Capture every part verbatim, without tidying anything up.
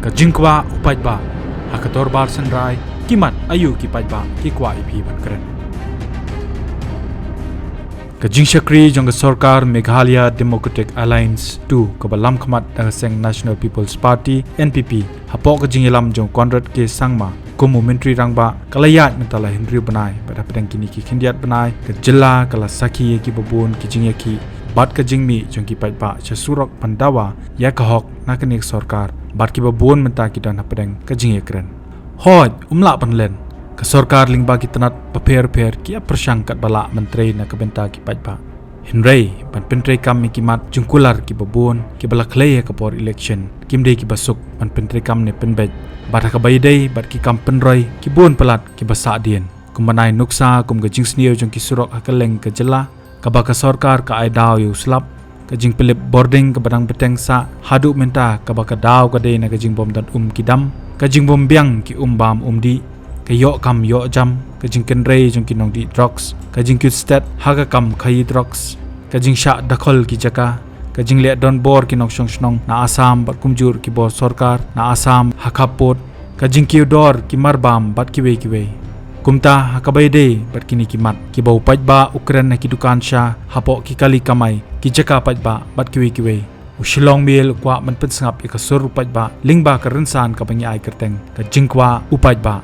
Ka jingkwah u paidbah ha ka dorbar synrai, ki mat aïu ki paidbah ki kwah ïa phi ban kren. Ka jingshakri jong ka sorkar Meghalaya Democratic Alliance two kaba lamkhmat da ka seng National People's Party, N P P, hapoh ka jingïalam jong Conrad K Sangma kum u Myntri Rangbah, ka la ïaid mynta la hynriew bnai, bad hapdeng kine ki khyndiat bnai ka jylla ka la sakhi ïa kiba bun ki jingïakhih bad ka jingmih jong ki paidbah sha surok ban dawa ïa ka hok na kane ka sorkar, bad kiba bun mynta ki don hapdeng ka jingïakren. Hooid, um lah ban len, ka sorkar lyngba ki tnat bapher bapher ki ïa pyrshang katba lah ban trei na ka bynta ki paidbah. Hynrei ban pyntreikam ïa ki mat jong kular kiba bun kiba la khlei ha ka por election, kim dei kiba suk ban pyntreikam ne pynbeit. Bad ha kaba ïadei bad ki kam pynroi, ki bun palat kiba sahdien, kum ban ai nuksa kum ka jingsniew jong ki surok ha kylleng ka jylla, kaba ka sorkar ka ai daw ïa u slap, ka jingpynlip bording kaba dang bteng sah, haduh mynta kaba ka daw ka dei na ka jingbym don um ki dam, ka jingbym biang ki um bam um dih, ka ïoh kam ïoh jam, ka jingkynrei jong ki nongdih drugs, ka jingkit stet ha ka kam khaïi drugs, ka jingshah dakhol ki jaka, ka jingleh donbor ki nongshong shnong na Assam bad kumjuh ki bor sorkar na Assam ha khappud, ka jingkiew dor ki marbam bad kiwei kiwei. Kumta ha kaba ïadei bad kine ki mat, kiba u paidbah u kren ha ki dukan sha, hapoh ki kali kamai, ki jaka paidbah bad kiwei kiwei, u Shillong Mail u kwah ban pynsngap ïa ka sur u paidbah lyngba ka rynsan kaba ngi ai kyrteng ka jingkwah u paidbah.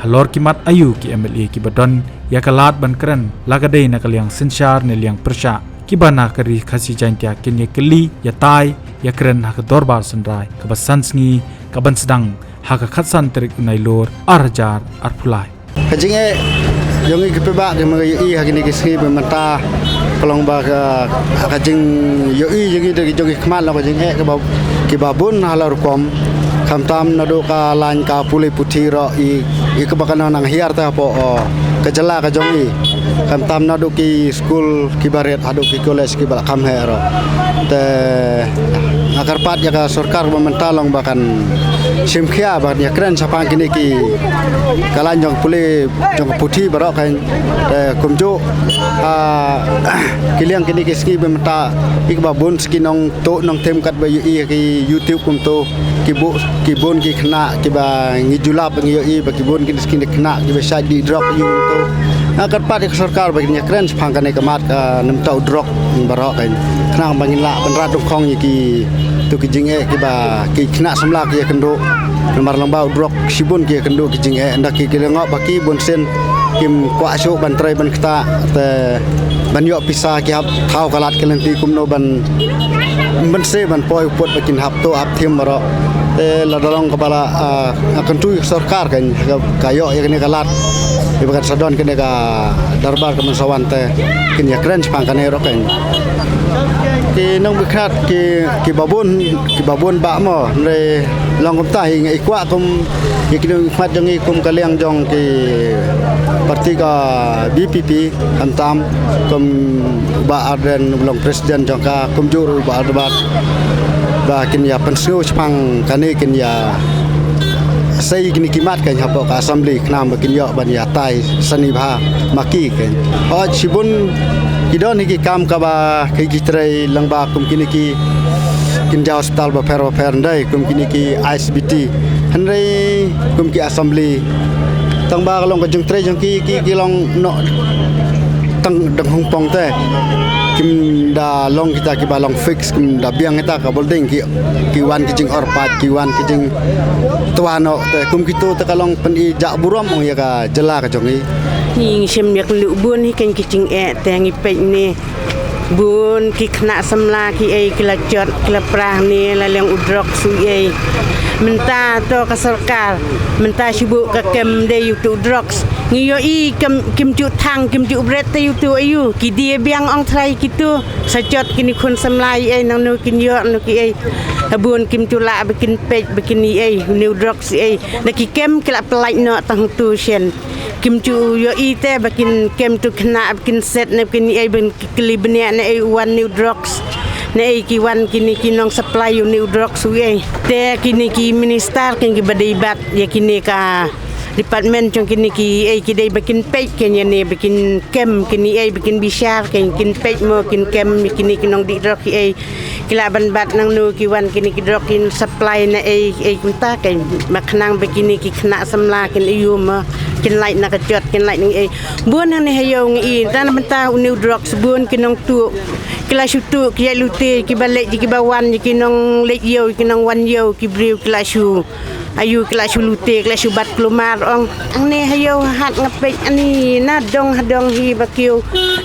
Halor ki mat aïu ki M L A kiba don ïa ka lad ban kren, la ka dei na ka liang synshar ne liang pyrshah, kiba na ka Ri Khasi Jaiñtia kin ïa kylli, ïa tai, ïa kren ha ka dorbar synrai kaba san sngi, kaban sdang ha ka khatsan tarik u Nailur arhajar arphew lai. Ka jingeh jong ngi ki paidbah ki ma ïohi ha kine ki sngi ba mynta ka long ba ka, ka jingïohi jong ngi da ki jong ki khmat long ka jingeh kiba, kiba bun ha la rukom. Khamtam naduh ka lain ka pule puthi ruh i, i kaba ka nang hiar te hapoh, oh, ka jylla ka jong ngi. Khamtam naduh ki skul kiba rit haduh ki college kiba la kham heh ruh. Te nga kyrpad ïa ka sorkar ba mynta long ba kan shim khia ba kan ïa kren shaphang kine ki, ka lain jong pule jong ka puthi baroh kan, eh, kumjuh, ah, ki liang kine ki sngi ba mynta, i kaba bun sa ki nongtuh nongthim katba ïohi ha ki YouTube kumto, ki bu-, ki bun ki khynnah kiba ngi ju lap ngi ïohi ba ki bun ki khynnah kiba shait dih drok ïa kumto. Nga kyrpad ïa ka sorkar ba kin ïa kren shaphang kane ka mat ka namta u drok baroh kan. Khnang ba ngin lah ban rat dum khong ïa ki, to ki jingeh kiba ki khynnah samla ki ïa kynduh. Namar lyngba u drok shibun ki ïa kynduh ki jingeh, nda ki, ki lyngngoh ba ki bun sien kim kwah shuh ban trei ban ktah, te ban ïoh pisa ki hap thaw ka lad ka lynti kumno ban, ban se ban poi u pud ba kin hap tuh hap thim baroh. Te lada long kaba la, ah, kyntu ïa ka sorkar kan ka, ka ïoh ïa kane ka lad, ïa ba kan sa don kane ka dorbar ka ban sa wan te kin ïa kren shaphang kane ruh kan. Ki nongmihkhmat ki, kiba bun, kiba bun bah mo, hynrei long kumta hi nga i kwah kum ïa ki nongmihkhmat jong ngi kum ka liang jong ki parti ka B P P, khamtam kum u Bah Ardent u long president jong ka, kumjuh ruh u Bah Ardent, ba kin ïa pynsngew shaphang kane, kin ïa sei kine ki mat kan hapoh ka assembly khnang ba kin ïoh ban ïa tai sani bha ma ki kan. Hooid shibun ki don hi ki kam kaba ki, ki trei lyngba kum kine ki, kin jaw hospital bapher bapher ndai kum kine ki I S B T, hynrei kum ki assembly tang ba ka long ka jingtrei jong ki, ki, ki long noh tang dang hung pong te. Kim da long kita kiba long fix, kim da biang kita ka building, ki, ki wan ki jingorpait, ki wan ki jingtwa noh te, kum kito te ka long pyni jah burom ong ïa ka jylla ka jong ngi. Ngi shim ïa ka lubun hi kan ki jingeh te ngi peit ne. Bun ki khynnah samla ki ei ki la jot, ki la prah ne la liang u drugs u ei. Mynta to ka sorkar, mynta shu buh ka kem dei u tu drugs. Ngi ïohi kem, kim ju thang, kim ju bret te u tu ayu. Ki die biang ong trai ki tu. Sa jot kini khun samla i ei nang nu kin ïoh nu ki ei. Habun kim ju lah ba kin peit ba kin i ei, u new drugs i ei. Na ki kem ki la pynlait noh tang tu shen. Kim ju ïohi te ba kin kem tu khynnah ba kin set ne ba kin i ei ba kin kylli bniah ne ei u wan new drugs. Ne ei ki wan kini ki nong supply u new drugs u ei. Te kini ki minister kin ki ba dei bat ïa kini ka Department jong kine ki ei ki dei ba kin peit kein ïa ne ba kin kem kine ei ba kin bishar kein kin peit mo kin kem kine ki nongdih drok ki ei ki lah ban bat nangno ki wan kine ki drok kin supply na ei ei kumta kein ba khnang ba kine ki khynnah samla kin ïoh mo kin lait na ka jot kin lait na ei bun hangne ha ïew ngi i tang na bynta une u drok bun ki nongtuh ki la shu tuh ki ïa lute ki ba leit ki ba wan ki nongleit ïew ki nongwan ïew ki briew ki la shu Ayu ki la shu lute ki la shu bat klumar ong. Angne ha ïew ha hat nga peit ani na dong ha dong hi ba kiew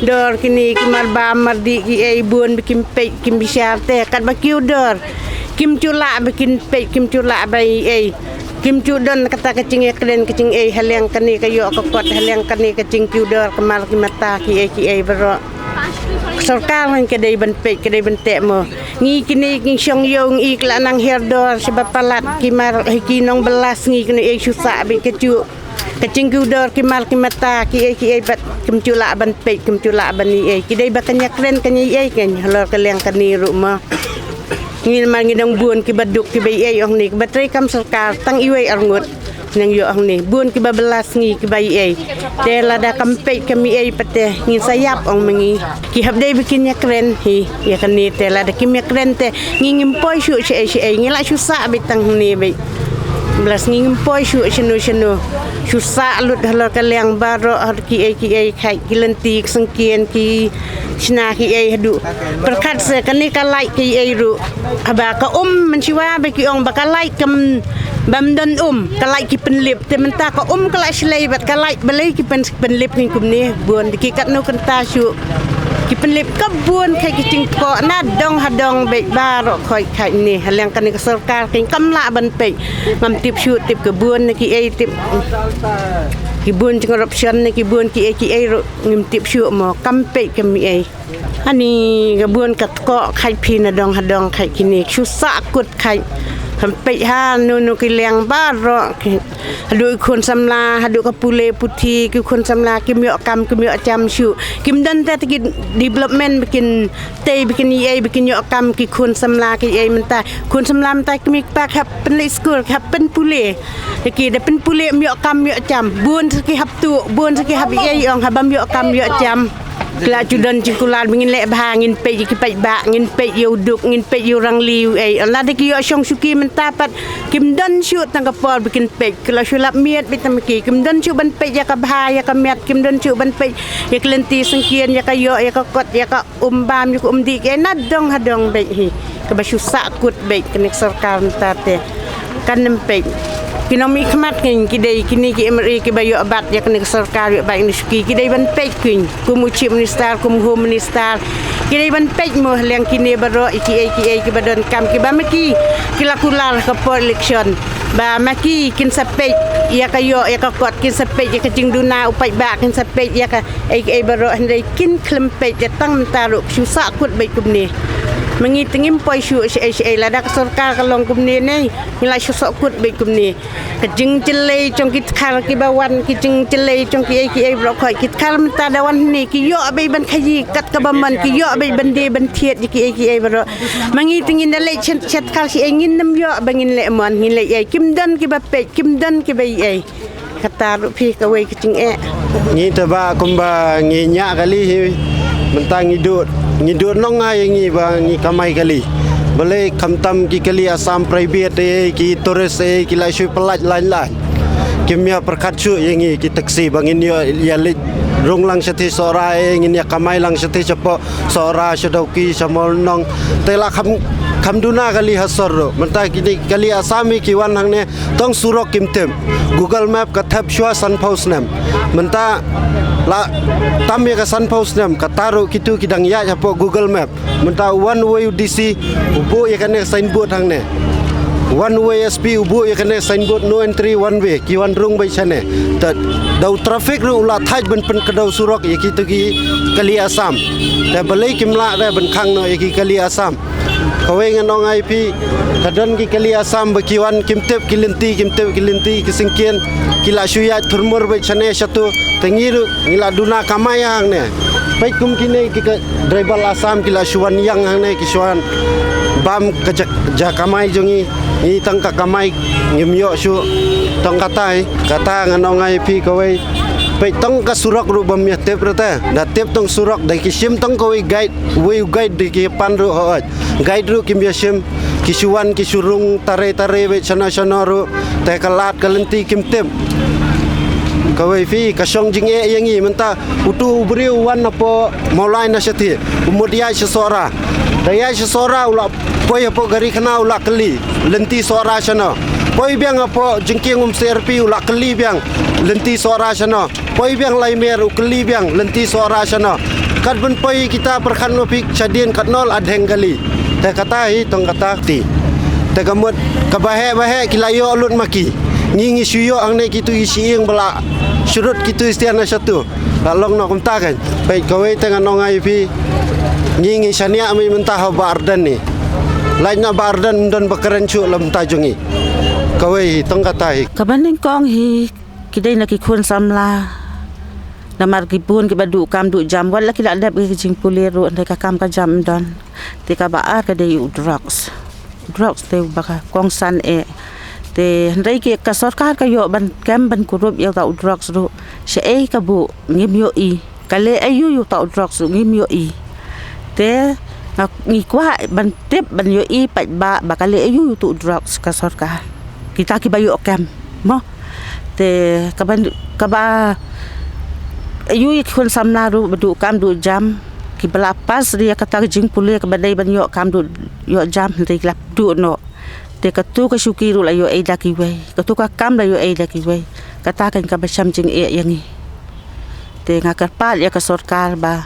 dor kine ki mar bam mar dih ki ei bun ba kim peit kim bishar te kat ba kiew dor. Kim chu lah ba kin peit kim chu lah ba ei ei. Kim chu don kata ka jingïakren ka jingei ha liang kane ka ïoh ka kot ha liang kane ka jingkiew dor ka mar ki mata ki ei ki ei baroh. Sorkar ngan ka dei ban peit ka dei ban teh mo. Ngi kine ngi shong ïew ngi ki la nang hiar dor sha ba palat ki mar hi ki nong belas ngi kine ei shu sah beit ka ju. Ka jingkiew dor ki mar ki mata ki ei ki ei bat kim ju lah ban peit kim ju lah ban ei ei. Ki dei ba kan ïakren kan ei ei kan halor ka liang kane ruh mo. Ngi mar ngi dang bun ki ba duk ki ba ei ei ong ni ki ba trei kam sorkar tang iwei arngut. Nang ïoh hangne bun ki ba belas ngi ki ba ei ei. Te lada kam peit kam ei ei pat te ngin sa ïap ong ma ngi. Ki hap dei ba kin ïakren hi ïa kane te lada kim ïakren te ngi ngim poi shuh sha ei sha ei ngi la shu sah beit tang hangne beit. Belas ngi ngim poi shuh shano shano. Shu sah lut halor ka liang baroh har ki ei ki ei khai ki lynti ki sengkien ki shna ki ei haduh. Pyrkhat se kane ka lait ki ei ruh. Haba ka um mynshuwa ba ki ong ba ka lait kam bam don um ka lait ki pynlip te mynta ka um ka la shlei bad ka lait balei ki pyn pynlip ngi kumne bun ki katno kynta shu ki pynlip ka bun khai ki jingkoh na dong ha dong beit baroh khoi khai ne ha liang kane ka sorkar kin kam lah ban peit ngam tip shu tip ka bun na ki ei tip ki bun jingcorruption na ki bun ki ei ki ei ruh ngim tip shu mo kam peit kam ei. Ani ka bun ka tkoh khait phi na dong ha dong khait kine shu sah kut khait. Hampeit ha nu nu ki liang baroh ki haduh ki khun samla haduh ka pule puthi ki khun samla kim ïoh kam kim ïoh jam shu kim don te ki development bikin tei bikin ei bikin ïoh kam ki khun samla ki ei mynta khun samla mynta ki mik pak hap pynlei skul hap pynpule ki da pynpule ym ïoh kam ïoh jam bun sa ki hap tu bun sa ki hap ei ong ha bam ïoh kam ïoh jam. Kla ju don jingkular ba ngin leh bha ngin peit ïa ki paidbah ngin peit ïa u duk ngin peit ïa u rangli u ei. Lada ki ïoh shong shuki mynta pat kim don shuh tang ka por ba kin peit kla shu lap miet beit tang ki kim don shuh ban peit ïa ka bha ïa ka miat kim don shuh ban peit ïa ka lynti sengkien ïa ka ïoh ïa ka kot ïa ka um bam ïa ka um dih ki ei na dong ha dong beit hi. Kaba shu sah kut beit kane ka sorkar mynta te. Kan nym peit ki nongmihkhmat ngi ki dei kine ki M R A kiba ïoh bat ïa kane ka sorkar ïoh bat ïa kine shuki ki dei ban peit kin kum u chief minister kum home minister ki dei ban peit mo ha liang kine baroh ïa ki ei ki ei kiba don kam kiba ma ki ki la kular ha ka por election ba ma ki kin sa peit ïa ka ïoh ïa ka kot kin sa peit ïa ka jingduna u paidbah kin sa peit ïa ka ei ki ei baroh hynrei kin khlem peit ïa tang mynta ruh shu sah kut beit kumne. Ma ngi te ngim poi shuh shaei shaei lada ka sorkar ka long kumne ne ngi la shu sah kut beit kumne. Ka jingjyllei jong ki dkhar kiba wan ki jingjyllei jong ki ei ki ei baroh khoi ki dkhar mynta da wan hynne ki ïoh beit ban khaïi kat kaba mon ki ïoh beit ban die ban thied ïa ki ei ki ei baroh. Ma ngi te ngin da leit sha sha dkhar shaei ngin nym ïoh ba ngin leh mon ngin leh ei kim don kiba peit kim don kiba ei. Kata ruh phi kawei ka jingeh. Ngi te ba kumba ngi ñiah kali hi. Mynta ngi dud ngi dud nong ai ngi ba ngi kamai kali. Balei khamtam ki kali Assam private ei ki tourist ei ki la shu pynlait lain lain. Kim ïa pyrkhat shuh ïa ngi ki taxi ba ngin ïoh ïa leit rung lang shathie Sohra ei ngin ïa kamai lang shathie shapoh Sohra sha Dawki sha Molnong. Te la kham kham duna kali ha sor ruh. Mynta kini kali Assam hi ki wan hangne tang surok kim tip. Google Map ka thep shuwa sanphew snem. Mynta la tam ïa ka sanphew snem kata ruh kitu ki dang ïaid hapoh Google Map. Mynta u wan uwei u D C u buh ïa kane signboard hangne. Wan uwei S P u buh ïa kane signboard no entry one way ki wan rung beit shane. Te da u traffic ruh u la thait ban pynkdew surok ïa kitu ki kali Assam. Te balei kim lah re ban khang noh ïa ki kali Assam. Kawei ngan ong ai phi ka don ki kali Assam ba ki wan kim tip ki lynti kim tip ki lynti ki syngkien ki la shu ïaid thurmur beit shane shatu te ngi ruh ngi la duna kamai hangne. Peit kum kine ki ka driver Assam ki la shu wan ïeng hangne ki shu wan bam ka ja, ja kamai jong ngi, ngi tang ka kamai ngim ïoh shuh. Tang kata hi, kata ngan ong ai phi kawei. Peit tang ka surok ruh bym ïa tip ruh te. Da tip tang surok da ki shim tang kawei guide, wei guide da ki pan ruh hooid. Guide ruh kim ïa shim, ki shu wan ki shu rung tare tare wei shano shano ruh. Te ka lad ka lynti kim tip. Kawei phi ka shong jingeh ïa ngi mynta utu u briew wan napoh Mawlai na shathie, u mut ïaid sha Sohra. Da ïaid sha Sohra u la poi hapoh gari khana u la kylli lynti Sohra shano. Poi biang hapoh jingkieng um C R P u la kylli biang lynti Sohra shano. Poi biang lai mer u kylli biang lynti Sohra shano. Kat ban poi kita pyrkhat no phi shadien katno la dheng kali. Te kata hi tang kata ti. Te ka mut kaba heh ba heh ki la ïoh lut ma ki. Ngi ngi shu ïoh hangne kitu i shyieng ba la shu rut kitu i stian na shatu. La long noh kumta kan. Peit kawei te ngan ong ai phi. Ngi ngi shaniah mei mynta ha Bah Ardent ni. Lait na Bah Ardent ym don ba kren shuh la mynta jong ngi. Kawei hi tang kata hi. Kaba nyngkong hi ki dei na ki khun samla. Namar ki bun kiba duh kam duh jam wat la ki la dep ki jingpule ruh hynrei ka kam ka jam ym don. Te kaba ar ka dei u drugs. Drugs te uba ka kongsan eh. Te hynrei ki ka sorkar ka ïoh ban kem ban kurup ïa uta u drugs ruh. Shaei ka buh ngim ïohi. Ka leh aiu ïa uta u drugs ruh ngim ïohi. Te nga ngi kwah ban tip ban ïohi paidbah ba ka leh aiu ïa uta u drugs ka sorkar. Kita kiba ïoh kem mo. Te kaba kaba aiu ïa ki khun samla ruh ba duh kam duh jam kiba la pass ïa kata ka jingpule kaba dei ban ïoh kam duh ïoh jam hynrei ki la duh noh. Te katu ka shuki ruh la ïoh ei da kiwei, katu ka kam la ïoh ei da kiwei. Kata kan kaba sham jingeh ïa ngi. Te nga kyrpad ïa ka sorkar ba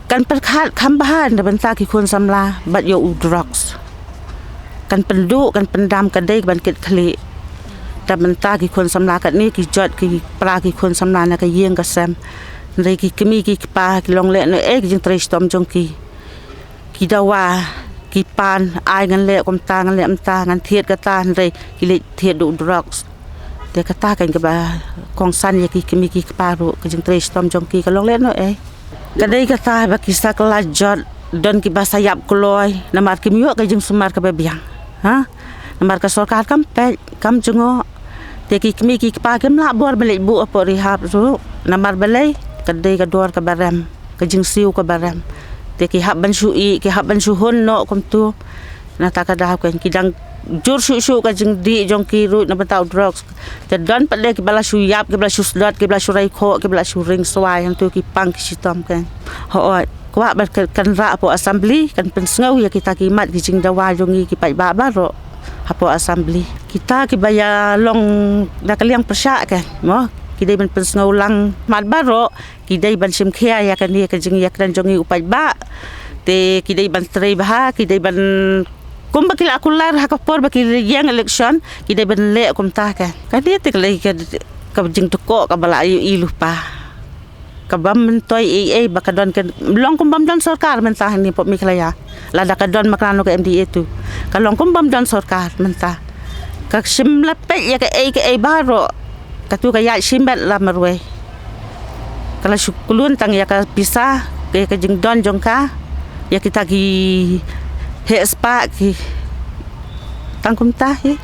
kan pyrkhat kham bha na bynta ki khun samla bad ïa u drugs. Kan pynduh kan pyndam ka dei ban kit khlieh. Da bynta ki khun samla katne ki jot ki pra ki khun samla na ka ïing ka sem. Hynrei ki kmie ki kpa ki long leh noh ei ki jingtrei shitom jong ki. Ki dawa ki pan ai ngan leh kumta ngan leh mynta ngan thied kata hynrei ki leit thied da u drugs. Te kata kan kaba kongsan ïa ki kmie ki kpa ruh ka jingtrei shitom jong ki ka long leh noh ei. Ka dei kata ba ki sa kylla jot don kiba sa ïap kloi namar kim ïoh ka jingsumar kaba biang. Ha? Namar ka sorkar kam peit kam jngoh. Te ki kmie ki kpa kim lah bor ba leit buh hapoh rehab ruh namar balei ka dei ka dor kaba rem. Ka jingsiew kaba rem. Te ki hap ban shu ih ki hap ban shu hun noh kumtu. Na ta ka daw kan ki dang jur shuh shuh ka jingdih jong ki ruh na bynta u drugs. Te don pat de kiba la shu ïap kiba la shu sdot kiba la shu rai khoh kiba la shu ring swai hangtu ki pang ki shitom kan. Hooid kwah ba kan rah hapoh assembly kan pynsngew ïa kita ki mat ki jingdawa jong ngi ki paidbah baroh. Hapoh assembly kita kiba ïa long da ka liang pyrshah kan mo ki dei ban pynsngew lang mat baroh. Ki dei ban shim khia ïa kane ka jingïakren jong ngi u paidbah. Te ki dei ban trei bha ki dei ban kumba ki la kular ha ka por ba ki ïeng election ki dei ban leh kumta ka. Kane te ka lei ka jingtkoh kaba la ïohi lypa. Kaba myntoi ei ei ba ka don ka long kumba ym don sorkar mynta hangne hapoh Meghalaya. Lada ka don ma ka nano ka M D A tu ka long kumba ym don sorkar mynta. Ka shim la peit ïa kaei kaei baroh. Katu ka ïaid shimet la marwei. Ka la shu klun tang ïa ka pisa ïa ka jingdon jong ka ïa kita ki heh spah ki tang kumta hi.